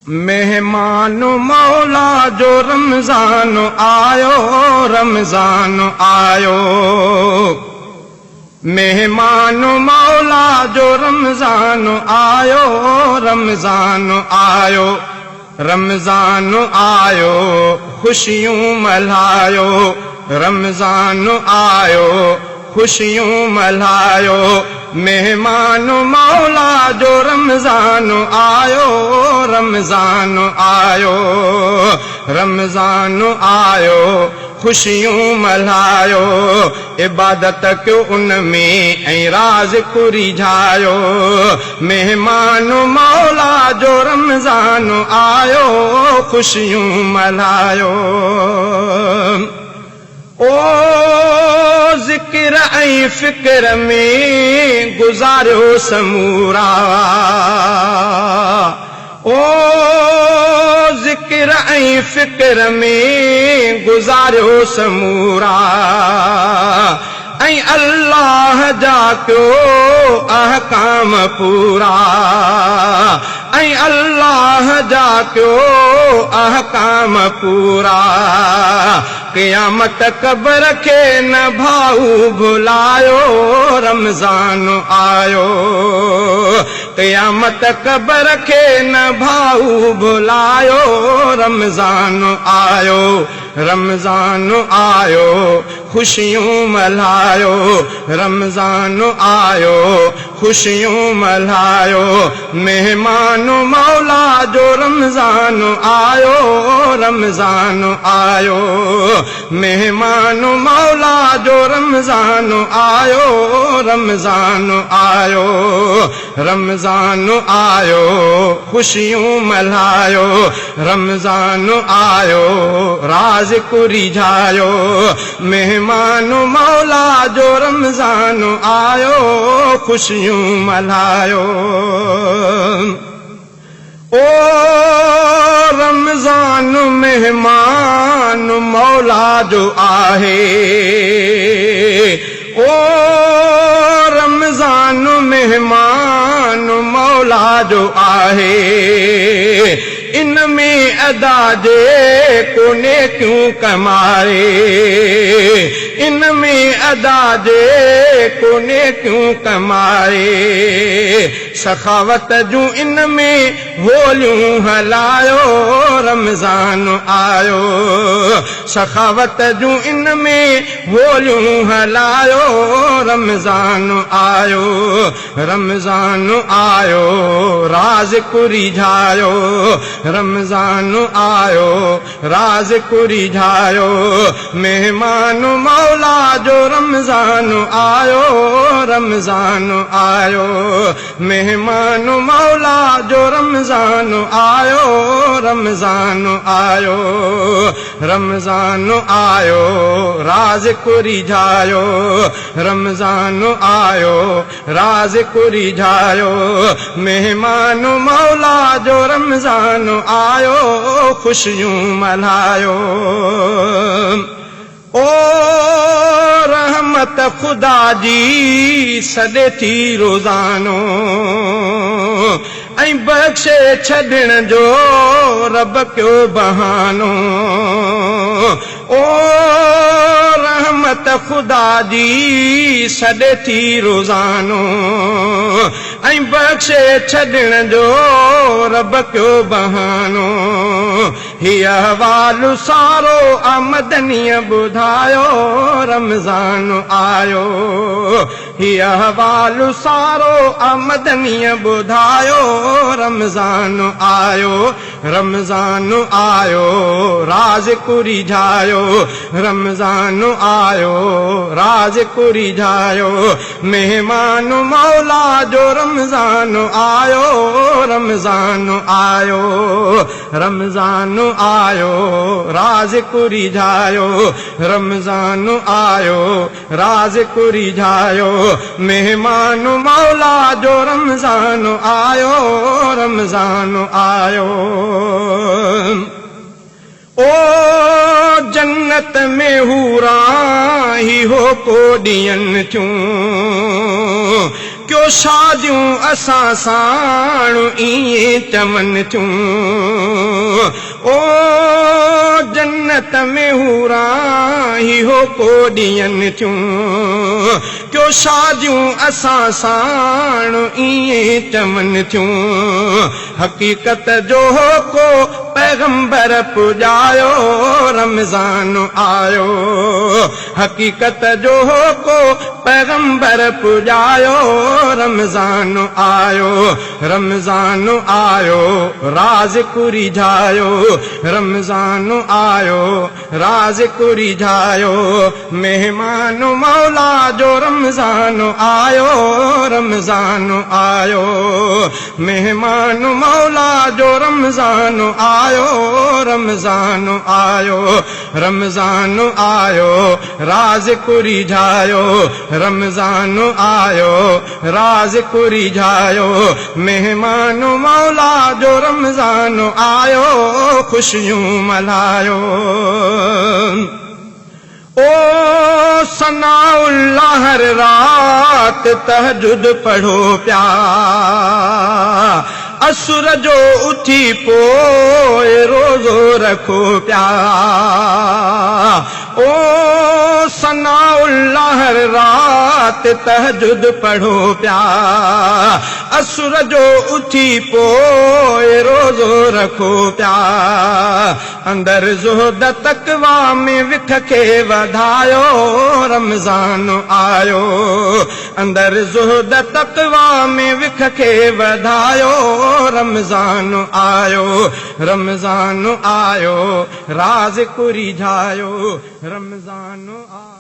مهمان مولا جو رمضان آيو رمضان آيو مهمان مولا جو رمضان آيو رمضان آيو رمضان آيو خوشيون ملهايو رمضان آيو خوشيون ملهايو مهمان مولا جو رمضان آيو رمضان آيو رمضان آيو خوشيون ملهايو عبادت ڪيو ان ۾ ۽ راز ريجهايو مهمان مولا جو رمضان آيو خوشيون ملهايو او ذڪر ۽ فڪر ۾ گذاريو سمورا او ذڪر ۽ فڪر ۾ گذاريو سمورا ۽ الله جا ڪيو احڪام پورا ۽ الله جا ڪيو احڪام پورا قيامت قبر کي نه ڀائو ڀلايو رمضان آيو قيامت قبر کي نه ڀائو ڀلايو رمضان آيو رمضان آيو خوشيون ملهايو رمضان آيو خوشيون ملهايو مهمان مولا جو رمضان آيو رمضان آيو مهمان مولا جو رمضان آيو رمضان آيو رمضان آيو خوشيون ملهايو رمضان آيو راز ريجهايو مهمان مولا جو رمضان آيو خوشيون ملهايو او رمضان مهمان مولا جو آهي او رمضان مهمان مولا جو آهي ان ۾ ادا جي ڪونهي ڪيون ڪمائي ان ۾ ادا جي ڪونهي ڪيون ڪمائي سخاوت جون ان ۾ هوليون هلايو رمضان آيو سخاوت جون ان ۾ هوليون هلايو رمضان آيو رمضان آيو راز ريجهايو رمضان آيو راز ريجهايو مهمان مولا جو رمضان آيو رمضان آيو مهمان مولا جو رمضان آيو رمضان آيو رمضان آيو راز ريجهايو رمضان آيو راز ريجهايو مهمان مولا جو رمضان آيو خوشيون ملهايو او رحمت خدا جي سڏي ٿي روزانو ۽ بخشي ڇڏڻ جو رب ڪيو بهانو او رحمت خدا جي سڏي ٿي روزانو ۽ بخشي ڇڏڻ جو رب ڪيو بهانو هيءَ احوال سارو آمدنيءَ ٻڌايو رمضان آيو هيءَ احوال سارو آمدنيءَ ٻڌايو رمضان آيو رمضان آيو راز ريجهايو رمضان آيو راز ريجهايو مهمان مولا جو رمضان آيو رمضان آيو رمضان آيو راز ريجهايو رمضان آيو راز ريجهايو مهمان مولا جو رمضان آيو رمضان آيو او جنت ۾ هورا هي هو ڪو ڏينهن ٿيون ڪيو ڪيو شاديون اسان ساڻ ائين چون ٿيون. او جنت ۾ حوران هي هوڪو ڏين ٿيون. ڪيو شاديون اسان ساڻ ائين چون ٿيون. حقيقت جو هوڪو پيغمبر پڄايو رمضان آيو. حقيقت جو هوڪو پيغمبر پڄايو رمضان آيو. رمضان آيو رازق ريجهايو رمضان آيو رازق ريجهايو مهمان مولا جو رمضان آيو رمضان آيو مهمان مولا جو رمضان آيو رمضان آيو رمضان آيو رازق ريجهايو رمضان آيو رازق ريجهايو مهمان مولا جو رمضان آيو خوشيون ملهايو. او ثناء الله هر رات تهجد پڙهو پيا اسر جو اٿي پوء روزو رکو پيا. او ثناء الله هر رات تهجد پڙهو پيا اسر جو اٿي پوء روزو رکو پيا. اندر زهد تقويٰ ۾ وک کي وڌايو رمضان آيو. اندر زهد تقويٰ ۾ وک کي وڌايو رمضان آيو. رمضان آيو رازق ريجهايو رمضان آيو.